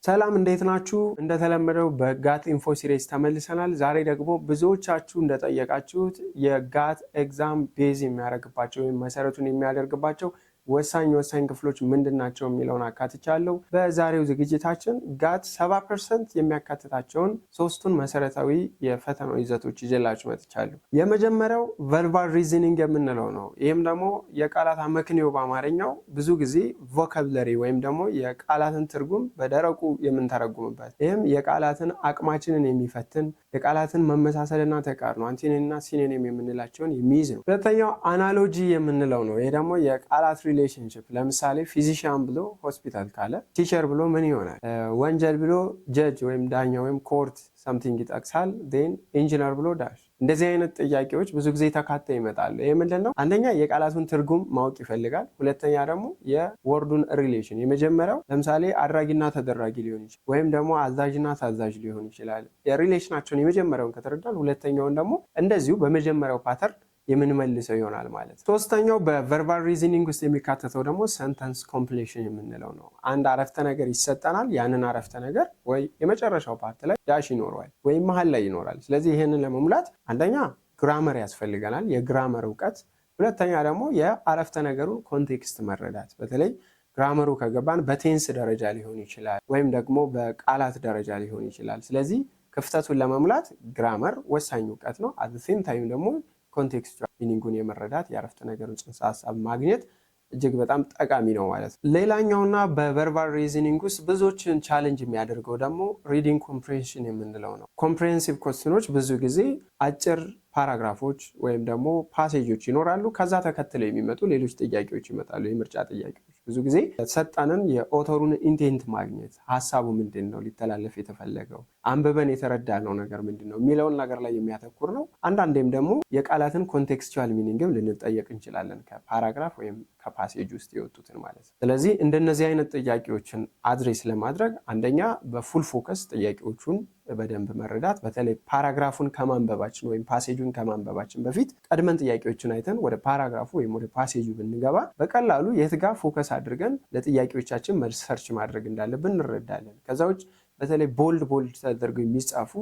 ሰላም፣ እንዴት ናችሁ? እንደተለመደው በ GAT info series ተመልሰናል። ዛሬ ደግሞ ብዙዎቻችሁ እንደጠየቃችሁት የ GAT exam base የሚያደርግባቸው ወይም መሰረቱን የሚያደርግባቸው ወሳኝ ወሳኝ ክፍሎች ምንድን ናቸው የሚለውን አካትቻለሁ። በዛሬው ዝግጅታችን GAT 70% የሚያካትታቸውን ሶስቱን መሰረታዊ የፈተናው ይዘቶች ይዤላችሁ መጥቻለሁ። የመጀመሪያው verbal reasoning የምንለው ነው። ይህም ደግሞ የቃላት አመክንዮ፣ በአማርኛው ብዙ ጊዜ vocabulary ወይም ደግሞ የቃላትን ትርጉም በደረቁ የምንተረጉምበት፣ ይህም የቃላትን አቅማችንን የሚፈትን፣ የቃላትን መመሳሰልና ተቃርኖ፣ antonym ና synonym የምንላቸውን የሚይዝ ነው። ሁለተኛው analogy የምንለው ነው። ይህ ደግሞ የቃላት relationship፣ ለምሳሌ physician ብሎ ሆስፒታል ካለ teacher ብሎ ምን ይሆናል? ወንጀል ብሎ judge ወይም ዳኛ ወይም court something ይጠቅሳል። Then engineer ብሎ dash። እንደዚህ አይነት ጥያቄዎች ብዙ ጊዜ ተካተው ይመጣሉ። ይህ ምንድን ነው? አንደኛ የቃላቱን ትርጉም ማወቅ ይፈልጋል። ሁለተኛ ደግሞ የ word ኡን relation። የመጀመሪያው ለምሳሌ አድራጊና ተደራጊ ሊሆን ይችላል፣ ወይም ደግሞ አዛዥና ታዛዥ ሊሆን ይችላል። የ relation ኣቸውን የመጀመሪያውን ከተረዳን ሁለተኛውን ደግሞ እንደዚሁ በመጀመሪያው pattern የምንመልሰው ይሆናል ማለት ነው። ሶስተኛው በ verbal reasoning ውስጥ የሚካተተው ደግሞ sentence completion የምንለው ነው። አንድ አረፍተ ነገር ይሰጠናል። ያንን አረፍተ ነገር ወይ የመጨረሻው part ላይ dash ይኖረዋል ወይም መሀል ላይ ይኖራል። ስለዚህ ይህንን ለመሙላት አንደኛ grammar ያስፈልገናል፣ የ grammar እውቀት። ሁለተኛ ደግሞ የአረፍተ ነገሩን context መረዳት። በተለይ grammar ኡ ከገባን በ tense ደረጃ ሊሆን ይችላል ወይም ደግሞ በቃላት ደረጃ ሊሆን ይችላል። ስለዚህ ክፍተቱን ለመሙላት grammar ወሳኝ እውቀት ነው። At same time ደግሞ context meaning ኡን የመረዳት፣ የአረፍተ ነገሩን ጽንሰ ሀሳብ ማግኘት እጅግ በጣም ጠቃሚ ነው ማለት ነው። ሌላኛውና በ verbal reasoning ውስጥ ብዙዎችን challenge የሚያደርገው ደግሞ reading comprehension የምንለው ነው። Comprehensive question ኖች ብዙ ጊዜ አጭር paragraph ኦች ወይም ደግሞ passage ኦች ይኖራሉ። ከዛ ተከትለው የሚመጡ ሌሎች ጥያቄዎች ይመጣሉ፣ የምርጫ ጥያቄዎች። ብዙ ጊዜ የተሰጠንን የ author ኡን intent ማግኘት፣ ሀሳቡ ምንድን ነው፣ ሊተላለፍ የተፈለገው፣ አንብበን የተረዳነው ነገር ምንድን ነው የሚለውን ነገር ላይ የሚያተኩር ነው። አንዳንዴም ደግሞ የቃላትን contextual meaning ም ልንጠየቅ እንችላለን፣ ከ paragraph ወይም ከ passage ውስጥ የወጡትን ማለት ነው። ስለዚህ እንደነዚህ አይነት ጥያቄዎችን address ለማድረግ አንደኛ በ full focus ጥያቄዎቹን በደንብ መረዳት፣ በተለይ paragraph ኡን ከማንበባችን ወይም passage ኡን ከማንበባችን በፊት ቀድመን ጥያቄዎችን አይተን ወደ paragraph ኡ ወይም ወደ passage ኡ ብንገባ በቀላሉ የት ጋር focus አድርገን ለጥያቄዎቻችን መልስ search ማድረግ እንዳለብን እንረዳለን። ከዛ ውጭ በተለይ bold bold ተደርገው የሚጻፉ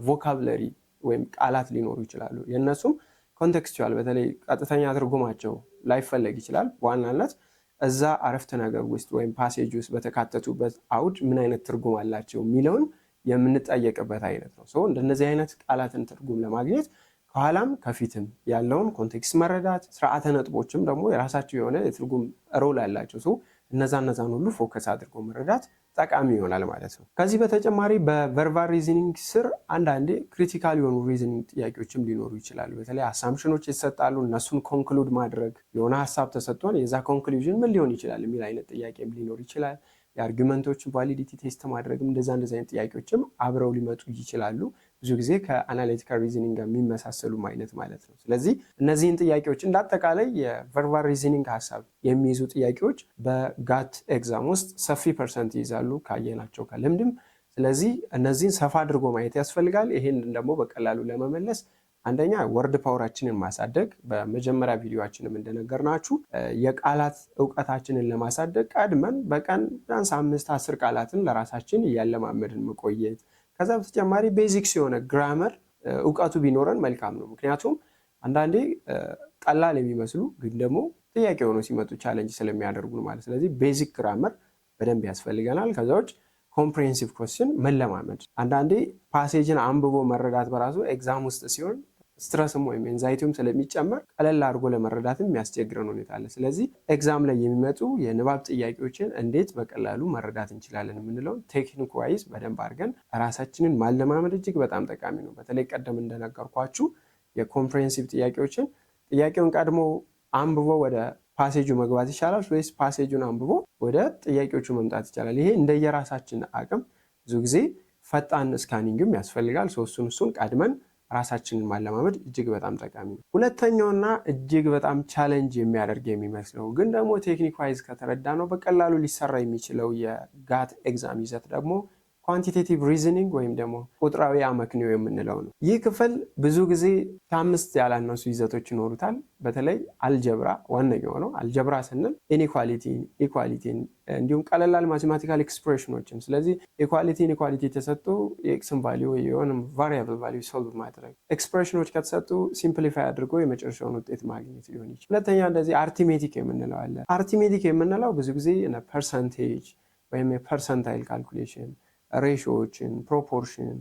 vocabulary ወይም ቃላት ሊኖሩ ይችላሉ። የእነሱም contextual በተለይ ቀጥተኛ ትርጉማቸው ላይፈለግ ይችላል። በዋናነት እዛ አረፍተ ነገር ውስጥ ወይም passage ውስጥ በተካተቱበት አውድ ምን አይነት ትርጉም አላቸው የሚለውን የምንጠየቅበት አይነት ነው። So እንደነዚህ አይነት ቃላትን ትርጉም ለማግኘት ከኋላም ከፊትም ያለውን context መረዳት፣ ስርዓተ ነጥቦችም ደግሞ የራሳቸው የሆነ የትርጉም role አላቸው። So እነዛን ሁሉ focus አድርጎ መረዳት ጠቃሚ ይሆናል ማለት ነው። ከዚህ በተጨማሪ በ verbal reasoning ስር አንዳንዴ critical የሆኑ reasoning ጥያቄዎችም ሊኖሩ ይችላሉ። በተለይ assumption ኖች ይሰጣሉ። እነሱን conclude ማድረግ፣ የሆነ ሀሳብ ተሰጥቶን የዛ conclusion ምን ሊሆን ይችላል የሚል አይነት ጥያቄም ሊኖር ይችላል። የ argument ኦችን validity test ማድረግም እንደዛ አይነት ጥያቄዎችም አብረው ሊመጡ ይችላሉ። ብዙ ጊዜ ከ analytical reasoning ጋር የሚመሳሰሉም አይነት ማለት ነው። ስለዚህ እነዚህን ጥያቄዎች፣ እንዳጠቃላይ የ verbal reasoning ሀሳብ የሚይዙ ጥያቄዎች በ GAT exam ውስጥ ሰፊ percent ይይዛሉ ካየናቸው ከልምድም። ስለዚህ እነዚህን ሰፋ አድርጎ ማየት ያስፈልጋል። ይህን ደግሞ በቀላሉ ለመመለስ አንደኛ word power ኣችንን ማሳደግ፣ በመጀመሪያ ቪዲዮአችንም እንደነገርናችሁ የቃላት እውቀታችንን ለማሳደግ ቀድመን በቀን ቢያንስ 5-10 ቃላትን ለራሳችን እያለማመድን መቆየት። ከዛ በተጨማሪ basics የሆነ grammar እውቀቱ ቢኖረን መልካም ነው። ምክንያቱም አንዳንዴ ቀላል የሚመስሉ ግን ደግሞ ጥያቄ ሆኖ ሲመጡ challenge ስለሚያደርጉን ማለት። ስለዚህ basic grammar በደንብ ያስፈልገናል። ከዛ ውጭ comprehensive question መለማመድ። አንዳንዴ passage ን አንብቦ መረዳት በራሱ exam ውስጥ ሲሆን stress ም ወይም anxiety ውም ስለሚጨመር ቀለል አድርጎ ለመረዳትም የሚያስቸግረን ሁኔታ አለ። ስለዚህ exam ላይ የሚመጡ የንባብ ጥያቄዎችን እንዴት በቀላሉ መረዳት እንችላለን የምንለውን technique wise በደንብ አድርገን ራሳችንን ማለማመድ እጅግ በጣም ጠቃሚ ነው። በተለይ ቀደም እንደነገርኳችሁ የ comprehensive ጥያቄዎችን፣ ጥያቄውን ቀድሞ አንብቦ ወደ passage ኡ መግባት ይቻላል ወይስ passage ኡን አንብቦ ወደ ጥያቄዎቹ መምጣት ይቻላል? ይሄ እንደየራሳችን አቅም፣ ብዙ ጊዜ ፈጣን scanning ም ያስፈልጋል። እሱን ቀድመን ራሳችንን ማለማመድ እጅግ በጣም ጠቃሚ ነው። ሁለተኛውና እጅግ በጣም challenge የሚያደርግ የሚመስለው ግን ደግሞ technique wise ከተረዳነው በቀላሉ ሊሰራ የሚችለው የ GAT exam ይዘት ደግሞ quantitative reasoning ወይም ደግሞ ቁጥራዊ አመክንዮ የምንለው ነው። ይህ ክፍል ብዙ ጊዜ ከአምስት ያላነሱ ይዘቶች ይኖሩታል። በተለይ አልጀብራ ዋነኛው ነው። አልጀብራ ስንል inequality ን፣ equality ን እንዲሁም ቀለላል mathematical expression ኖችን፣ ስለዚህ equality፣ inequality የተሰጡ የ x ን value የሆነ variable value solve ማድረግ፣ expression ኖች ከተሰጡ simplify አድርጎ የመጨረሻውን ውጤት ማግኘት ሊሆን ይችላል። ሁለተኛ እንደዚህ arithmetic የምንለው አለ። Arithmetic የምንለው ብዙ ጊዜ percentage ወይም የ percentile calculation፣ ratio ዎችን፣ proportion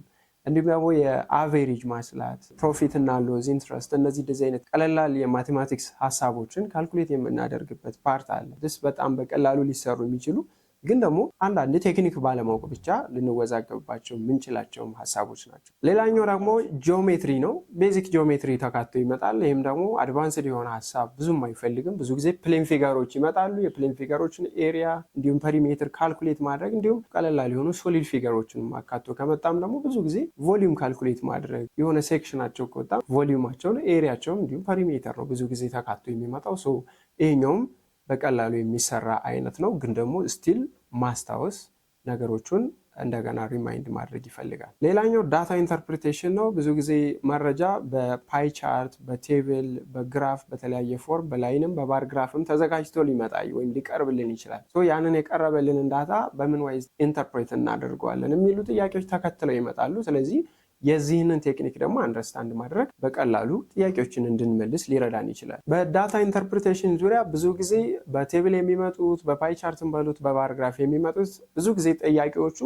እንዲሁም ደግሞ የ average ማስላት፣ profit እና loss፣ interest፣ እነዚህ እንደዚህ አይነት ቀለላል የ mathematics ሀሳቦችን calculate የምናደርግበት part አለ። ስ በጣም በቀላሉ ሊሰሩ የሚችሉ ግን ደግሞ አንዳንድ ቴክኒክ ባለማወቅ ብቻ ልንወዛገብባቸው የምንችላቸውም ሀሳቦች ናቸው። ሌላኛው ደግሞ ጂኦሜትሪ ነው። Basic geometry ተካቶ ይመጣል። ይህም ደግሞ advanced የሆነ ሀሳብ ብዙም አይፈልግም። ብዙ ጊዜ plane figure ኦች ይመጣሉ። የ plane figure ኦችን area እንዲሁም perimeter calculate ማድረግ፣ እንዲሁም ቀለላል የሆኑ solid figure ኦችን አካቶ ከመጣም ደግሞ ብዙ ጊዜ volume calculate ማድረግ፣ የሆነ section ኣቸው ከወጣ volume ኣቸውን፣ area ኣቸውም እንዲሁም perimeter ነው ብዙ ጊዜ ተካቶ የሚመጣው። ይሄኛውም በቀላሉ የሚሰራ አይነት ነው። ግን ደግሞ still ማስታወስ፣ ነገሮቹን እንደገና remind ማድረግ ይፈልጋል። ሌላኛው data interpretation ነው። ብዙ ጊዜ መረጃ በ pie chart፣ በ table፣ በ graph፣ በተለያየ form፣ በ line ም በ bar graph ም ተዘጋጅቶ ሊመጣ ወይም ሊቀርብልን ይችላል። ያንን የቀረበልንን data በምን ways interpret እናደርገዋለን የሚሉ ጥያቄዎች ተከትለው ይመጣሉ። ስለዚህ የዚህንን ቴክኒክ ደግሞ understand ማድረግ በቀላሉ ጥያቄዎችን እንድንመልስ ሊረዳን ይችላል። በ data interpretation ዙሪያ ብዙ ጊዜ በ table የሚመጡት፣ በ pie chart ን በሉት በ bar graph የሚመጡት ብዙ ጊዜ ጥያቄዎቹ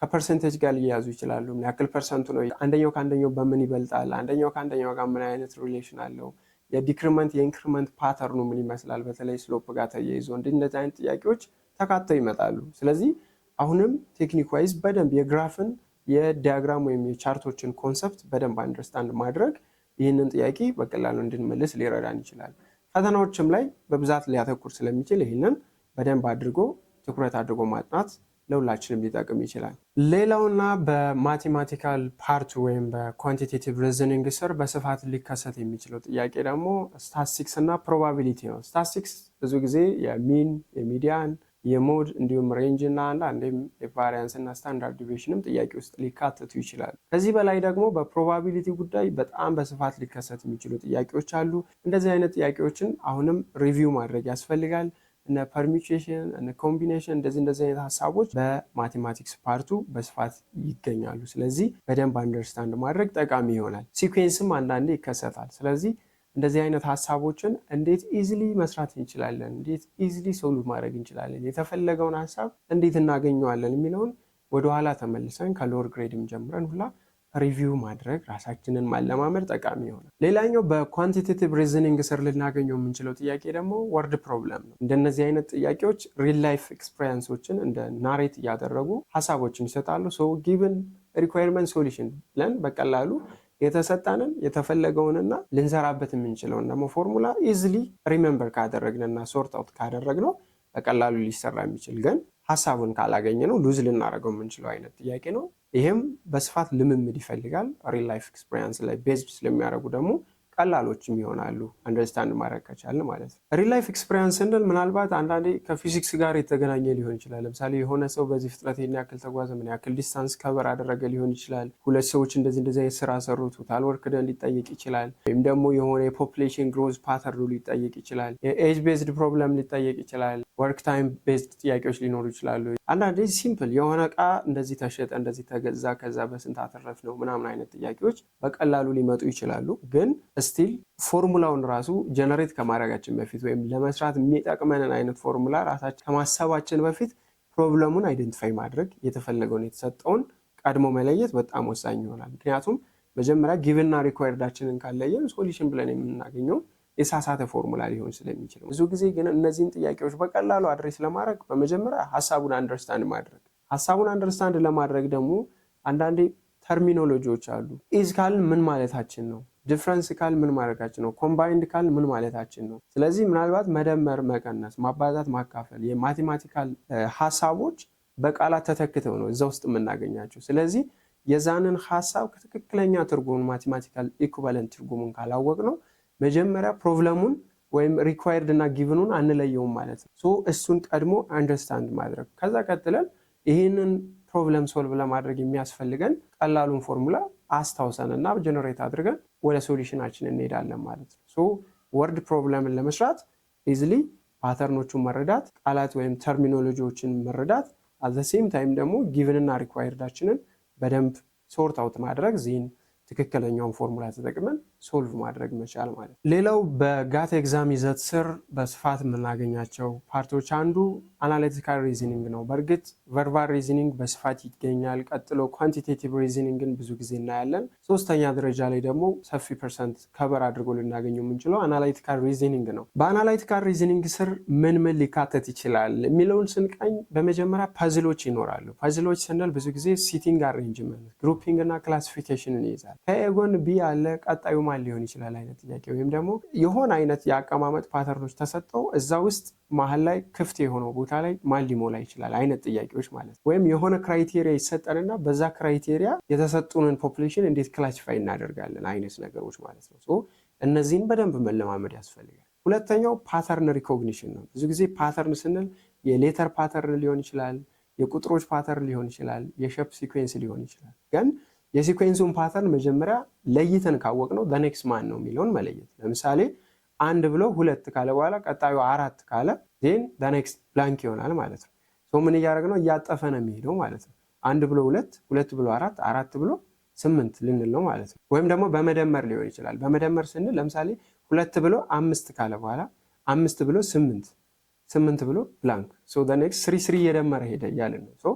ከ percentage ጋር ሊያያዙ ይችላሉ። ምን ያክል percent ኡ ነው? አንደኛው ከአንደኛው በምን ይበልጣል? አንደኛው ከአንደኛው ጋር ምን አይነት relation አለው? የ decrement የ increment pattern ኑ ምን ይመስላል? በተለይ slope ጋር ተያይዞ እንደዚህ አይነት ጥያቄዎች ተካተው ይመጣሉ። ስለዚህ አሁንም technique wise በደንብ የ graph ን፣ የ diagram ወይም የ chart ኦችን concept በደንብ understand ማድረግ ይህንን ጥያቄ በቀላሉ እንድንመልስ ሊረዳን ይችላል። ፈተናዎችም ላይ በብዛት ሊያተኩር ስለሚችል ይህንን በደንብ አድርጎ ትኩረት አድርጎ ማጥናት ለሁላችንም ሊጠቅም ይችላል። ሌላውና በ mathematical part ወይም በ quantitative reasoning ስር በስፋት ሊከሰት የሚችለው ጥያቄ ደግሞ ስታቲስቲክስ እና probability ነው። ስታቲስቲክስ ብዙ ጊዜ የ mean፣ የ median፣ የ mode እንዲሁም range እና አንዳንዴም የ variance እና standard deviation ም ጥያቄ ውስጥ ሊካተቱ ይችላሉ። ከዚህ በላይ ደግሞ በ probability ጉዳይ በጣም በስፋት ሊከሰት የሚችሉ ጥያቄዎች አሉ። እንደዚህ አይነት ጥያቄዎችን አሁንም review ማድረግ ያስፈልጋል። እነ permutation፣ እነ combination፣ እንደዚህ እንደዚህ አይነት ሀሳቦች በ mathematics part ኡ በስፋት ይገኛሉ። ስለዚህ በደንብ understand ማድረግ ጠቃሚ ይሆናል። Sequence ም አንዳንዴ ይከሰታል። ስለዚህ እንደዚህ አይነት ሀሳቦችን እንዴት easily መስራት እንችላለን፣ እንዴት easily solve ማድረግ እንችላለን፣ የተፈለገውን ሀሳብ እንዴት እናገኘዋለን የሚለውን ወደኋላ ተመልሰን ከ lower grade ም ጀምረን ሁላ review ማድረግ፣ ራሳችንን ማለማመድ ጠቃሚ ይሆናል። ሌላኛው በ quantitative reasoning ስር ልናገኘው የምንችለው ጥያቄ ደግሞ word problem ነው። እንደነዚህ አይነት ጥያቄዎች real life experience ኦችን እንደ narrate እያደረጉ ሀሳቦችን ይሰጣሉ። So given, requirement, solution ብለን በቀላሉ የተሰጠንን፣ የተፈለገውንና ልንሰራበት የምንችለውን ደግሞ formula easily remember ካደረግንና sort out ካደረግነው በቀላሉ ሊሰራ የሚችል፣ ግን ሀሳቡን ካላገኘነው lose ልናደርገው የምንችለው አይነት ጥያቄ ነው። ይህም በስፋት ልምምድ ይፈልጋል። Real life experience ላይ based ስለሚያደርጉ ደግሞ ቀላሎችም ይሆናሉ understand ማድረግ ከቻልን ማለት ነው። Real life experience ስንል ምናልባት አንዳንዴ ከፊዚክስ ጋር የተገናኘ ሊሆን ይችላል። ለምሳሌ የሆነ ሰው በዚህ ፍጥነት ይህን ያክል ተጓዘ፣ ምን ያክል distance cover አደረገ ሊሆን ይችላል። ሁለት ሰዎች እንደዚህ እንደዚህ አይነት ስራ ሰሩ፣ total work done ሊጠየቅ ይችላል። ወይም ደግሞ የሆነ የ population growth pattern ኑ ሊጠየቅ ይችላል። የ age based problem ሊጠየቅ ይችላል። Work time based ጥያቄዎች ሊኖሩ ይችላሉ። አንዳንዴ simple የሆነ እቃ እንደዚህ ተሸጠ፣ እንደዚህ ተገዛ፣ ከዛ በስንት አተረፍነው ምናምን አይነት ጥያቄዎች በቀላሉ ሊመጡ ይችላሉ። ግን still formula ውን ራሱ generate ከማድረጋችን በፊት ወይም ለመስራት የሚጠቅመንን አይነት ፎርሙላ ራሳችን ከማሰባችን በፊት problem ኡን identify ማድረግ፣ የተፈለገውን የተሰጠውን ቀድሞ መለየት በጣም ወሳኝ ይሆናል። ምክንያቱም መጀመሪያ given ና required ኣችንን ካለየን solution ብለን የምናገኘው የሳሳተ ፎርሙላ ሊሆን ስለሚችል፣ ብዙ ጊዜ ግን እነዚህን ጥያቄዎች በቀላሉ address ለማድረግ በመጀመሪያ ሀሳቡን understand ማድረግ፣ ሀሳቡን understand ለማድረግ ደግሞ አንዳንዴ terminology ዎች አሉ። Is ካልን ምን ማለታችን ነው? Difference ካልን ምን ማለታችን ነው? Combined ካልን ምን ማለታችን ነው? ስለዚህ ምናልባት መደመር፣ መቀነስ፣ ማባዛት፣ ማካፈል የ mathematical ሀሳቦች በቃላት ተተክተው ነው እዛ ውስጥ የምናገኛቸው። ስለዚህ የዛንን ሀሳብ ትክክለኛ ትርጉሙን፣ mathematical equivalent ትርጉሙን ካላወቅነው መጀመሪያ problem ኡን ወይም required እና given ኑን አንለየውም ማለት ነው። So እሱን ቀድሞ understand ማድረግ፣ ከዛ ቀጥለን ይህንን Problem solve ለማድረግ የሚያስፈልገን ቀላሉን ፎርሙላ አስታውሰን እና generate አድርገን ወደ solution ኣችን እንሄዳለን ማለት ነው። So word problem ን ለመስራት easily pattern ኦቹን መረዳት፣ ቃላት ወይም terminology ዎችን መረዳት፣ at the same time ደግሞ given ና required ኣችንን በደንብ sort out ማድረግ፣ then ትክክለኛውን ፎርሙላ ተጠቅመን solve ማድረግ መቻል ማለት ነው። ሌላው በ GAT exam ይዘት ስር በስፋት የምናገኛቸው part ኦች አንዱ analytical reasoning ነው። በእርግጥ verbal reasoning በስፋት ይገኛል። ቀጥሎ quantitative reasoning ን ብዙ ጊዜ እናያለን። ሶስተኛ ደረጃ ላይ ደግሞ ሰፊ percent cover አድርጎ ልናገኘው የምንችለው analytical reasoning ነው። በ analytical reasoning ስር ምን ምን ሊካተት ይችላል የሚለውን ስንቃኝ በመጀመሪያ puzzle ኦች ይኖራሉ። Puzzle ኦች ስንል ብዙ ጊዜ seating arrangement፣ grouping እና classification ን ይይዛል። ከ A ጎን B አለ፣ ቀጣዩ ማን ሊሆን ይችላል አይነት ጥያቄ ወይም ደግሞ የሆነ አይነት የአቀማመጥ pattern ኦች ተሰጥተው እዛ ውስጥ መሀል ላይ ክፍት የሆነው ቦታ ላይ ማን ሊሞላ ይችላል አይነት ጥያቄዎች ማለት ነው። ወይም የሆነ criteria ይሰጠንና በዛ criteria የተሰጡንን population እንዴት classify እናደርጋለን አይነት ነገሮች ማለት ነው። እነዚህን በደንብ መለማመድ ያስፈልጋል። ሁለተኛው pattern recognition ነው። ብዙ ጊዜ pattern ስንል የ letter pattern ሊሆን ይችላል፣ የቁጥሮች pattern ሊሆን ይችላል፣ የ shape sequence ሊሆን ይችላል። ግን የ sequence ኡን pattern መጀመሪያ ለይተን ካወቅነው next ማን ነው የሚለውን መለየት። ለምሳሌ አንድ ብሎ ሁለት ካለ በኋላ ቀጣዩ አራት ካለ then next blank ይሆናል ማለት ነው። ምን እያደረግ ነው? እያጠፈ ነው የሚሄደው ማለት ነው። አንድ ብሎ ሁለት፣ ሁለት ብሎ አራት፣ አራት ብሎ ስምንት ልንል ነው ማለት ነው። ወይም ደግሞ በመደመር ሊሆን ይችላል። በመደመር ስንል ለምሳሌ ሁለት ብሎ አምስት ካለ በኋላ አምስት ብሎ ስምንት፣ ስምንት ብሎ blank፣ next three three እየደመረ ሄደ እያልን ነው።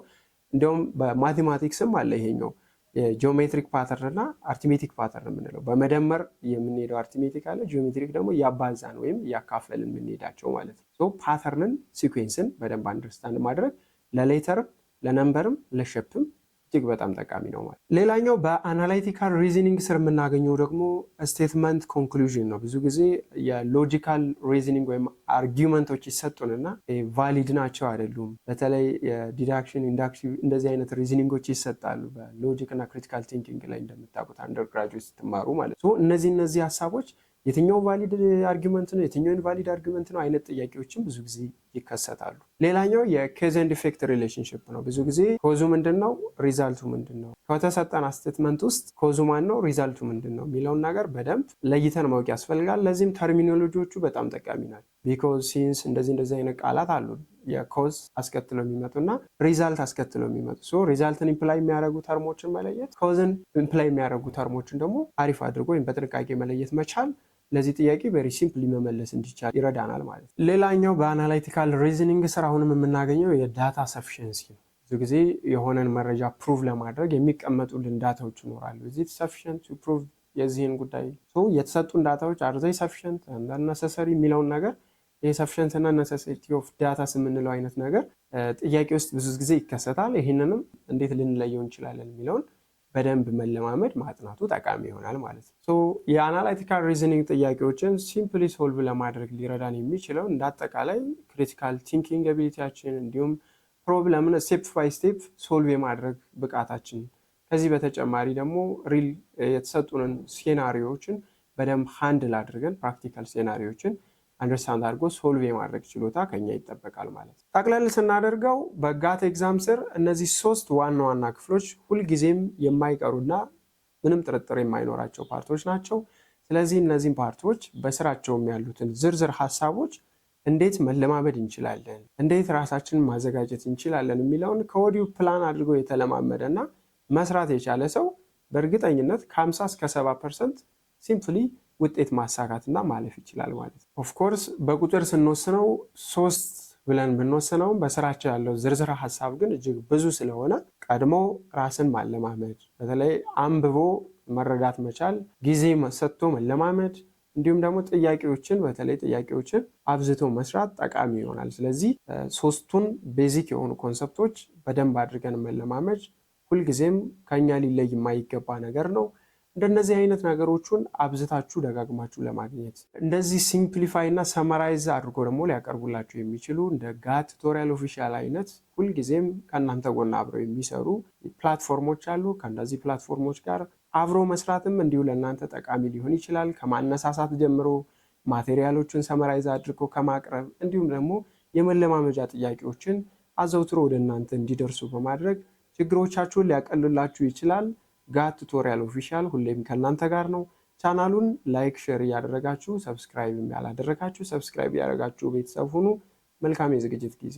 እንዲያውም በ mathematics ም አለ ይሄኛው የ geometric pattern እና arithmetic pattern የምንለው። በመደመር የምንሄደው arithmetic አለ፣ geometric ደግሞ እያባዛን ወይም እያካፈልን የምንሄዳቸው ማለት ነው። ፓተርንን ሲኩዌንስን በደንብ አንደርስታንድ ማድረግ ለሌተርም ለነምበርም ለሸፕም እጅግ በጣም ጠቃሚ ነው ማለት። ሌላኛው በ analytical reasoning ስር የምናገኘው ደግሞ statement conclusion ነው። ብዙ ጊዜ የ logical reasoning ወይም argument ኦች ይሰጡንና valid ናቸው አይደሉም፣ በተለይ የ deduction፣ inductive እንደዚህ አይነት reasoning ኦች ይሰጣሉ በ logic እና critical thinking ላይ እንደምታውቁት undergraduate ስትማሩ ማለት ነው። እነዚህ ሀሳቦች የትኛው valid argument ነው፣ የትኛው invalid argument ነው አይነት ጥያቄዎችም ብዙ ጊዜ ይከሰታሉ። ሌላኛው የ cause and effect relationship ነው። ብዙ ጊዜ cause ኡ ምንድን ነው፣ result ኡ ምንድን ነው፣ ከተሰጠን statement ውስጥ cause ኡ ማን ነው፣ result ኡ ምንድን ነው የሚለውን ነገር በደንብ ለይተን ማወቅ ያስፈልጋል። ለዚህም terminology ዎቹ በጣም ጠቃሚ ናቸው። Because፣ since እንደዚህ እንደዚህ አይነት ቃላት አሉ የ cause አስከትለው የሚመጡ እና result አስከትለው የሚመጡ። So result ን imply የሚያደርጉ term ኦችን መለየት፣ cause ን imply የሚያደርጉ term ኦችን ደግሞ አሪፍ አድርጎ ወይም በጥንቃቄ መለየት መቻል ለዚህ ጥያቄ very simply መመለስ እንዲቻል ይረዳናል ማለት ነው። ሌላኛው በ analytical reasoning ስር አሁንም የምናገኘው የ data sufficiency ነው። ብዙ ጊዜ የሆነን መረጃ prove ለማድረግ የሚቀመጡልን data ዎች ይኖራሉ። Is it sufficient to prove የዚህን ጉዳይ? የተሰጡን data ዎች are they sufficient, necessary የሚለውን ነገር፣ ይህ sufficient እና necessity of datas የምንለው አይነት ነገር ጥያቄ ውስጥ ብዙ ጊዜ ይከሰታል። ይህንንም እንዴት ልንለየው እንችላለን የሚለውን በደንብ መለማመድ ማጥናቱ ጠቃሚ ይሆናል ማለት ነው። የ analytical reasoning ጥያቄዎችን simply solve ለማድረግ ሊረዳን የሚችለው እንደ አጠቃላይ critical thinking ability ያችን እንዲሁም problem ን step by step solve የማድረግ ብቃታችን፣ ከዚህ በተጨማሪ ደግሞ real የተሰጡንን scenario ዎችን በደንብ handle አድርገን practical scenario ዎችን understand አድርጎ solve የማድረግ ችሎታ ከኛ ይጠበቃል ማለት ነው። ጠቅለል ስናደርገው በ GAT exam ስር እነዚህ ሶስት ዋና ዋና ክፍሎች ሁልጊዜም የማይቀሩና ምንም ጥርጥር የማይኖራቸው part ኦች ናቸው። ስለዚህ እነዚህን part ኦች በስራቸውም ያሉትን ዝርዝር ሀሳቦች እንዴት መለማመድ እንችላለን፣ እንዴት ራሳችንን ማዘጋጀት እንችላለን የሚለውን ከወዲሁ ፕላን አድርጎ የተለማመደ እና መስራት የቻለ ሰው በእርግጠኝነት ከ50 እስከ 70% simply ውጤት ማሳካትና ማለፍ ይችላል ማለት ነው። Of course በቁጥር ስንወስነው ሶስት ብለን ብንወስነውም በስራቸው ያለው ዝርዝር ሀሳብ ግን እጅግ ብዙ ስለሆነ ቀድሞ ራስን ማለማመድ፣ በተለይ አንብቦ መረዳት መቻል፣ ጊዜ ሰጥቶ መለማመድ እንዲሁም ደግሞ ጥያቄዎችን፣ በተለይ ጥያቄዎችን አብዝቶ መስራት ጠቃሚ ይሆናል። ስለዚህ ሶስቱን basic የሆኑ concept ኦች በደንብ አድርገን መለማመድ ሁልጊዜም ከኛ ሊለይ የማይገባ ነገር ነው። እንደነዚህ አይነት ነገሮችን አብዝታችሁ ደጋግማችሁ ለማግኘት እንደዚህ simplify እና summarize አድርጎ ደግሞ ሊያቀርቡላችሁ የሚችሉ እንደ GAT Tutorial Official አይነት ሁልጊዜም ከእናንተ ጎን አብረው የሚሰሩ platform ኦች አሉ። ከእነዚህ platform ኦች ጋር አብሮ መስራትም እንዲሁ ለእናንተ ጠቃሚ ሊሆን ይችላል። ከማነሳሳት ጀምሮ material ኦችን summarize አድርጎ ከማቅረብ እንዲሁም ደግሞ የመለማመጃ ጥያቄዎችን አዘውትሮ ወደ እናንተ እንዲደርሱ በማድረግ ችግሮቻችሁን ሊያቀልላችሁ ይችላል። GAT Tutorial Official ሁሌም ከእናንተ ጋር ነው። ቻናሉን like፣ share እያደረጋችሁ፣ subscribe ያላደረጋችሁ subscribe እያደረጋችሁ ቤተሰብ ሁኑ። መልካም የዝግጅት ጊዜ።